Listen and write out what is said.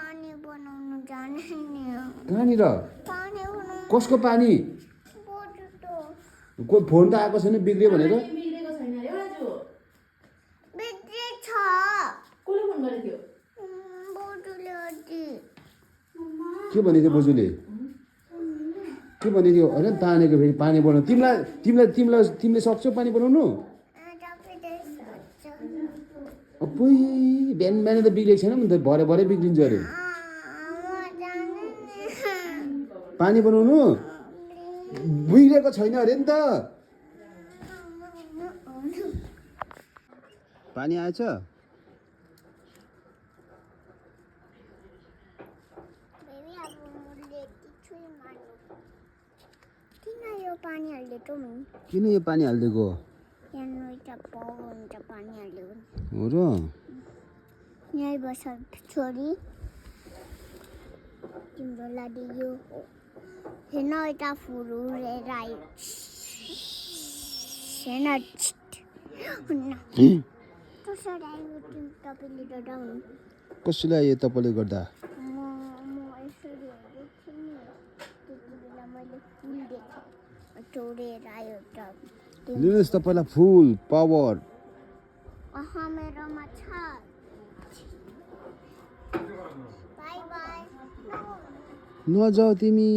पानी बनाउनु जाने नि कहाँनिर पानी बनाउनु कसको पानी बोजूको कोही फोन त आएको छैन बिग्रियो भनेर बिग्रेको छैन अरे राजु बिग्रे छ कसले फोन गरेको थियो बोजूले अघि के भनेको बोजूले के भनेको होइन तानेको फेरि पानी बनाउनु तिमीले सक्छौ पानी बनाउनु अपुई बिहान बिहान त बिग्रेको छैन नि त भरे भरे बिग्रिन्छ अरे पानी बनाउनु बिग्रेको छैन अरे नि त पानी आएछ पानी हाल्दिएको किन यो पानी हालिदिएको पानी हाल्यो हो र यहीँ बस छोरी तिम्रो लागि यो हेर्न यता फुल उडेर आयो हेर्न कसरी आयो तपाईँले गर्दा हुनु कसले आयो तपाईँले गर्दा म यसरी हेर्दै थिएँ नि त्यति बेला मैले फुल देखेँ चोरेर आयो त लिनुहोस् तपाईँलाई फुल पावर मेरोमा छ बाई बाई नजाऊ तिमी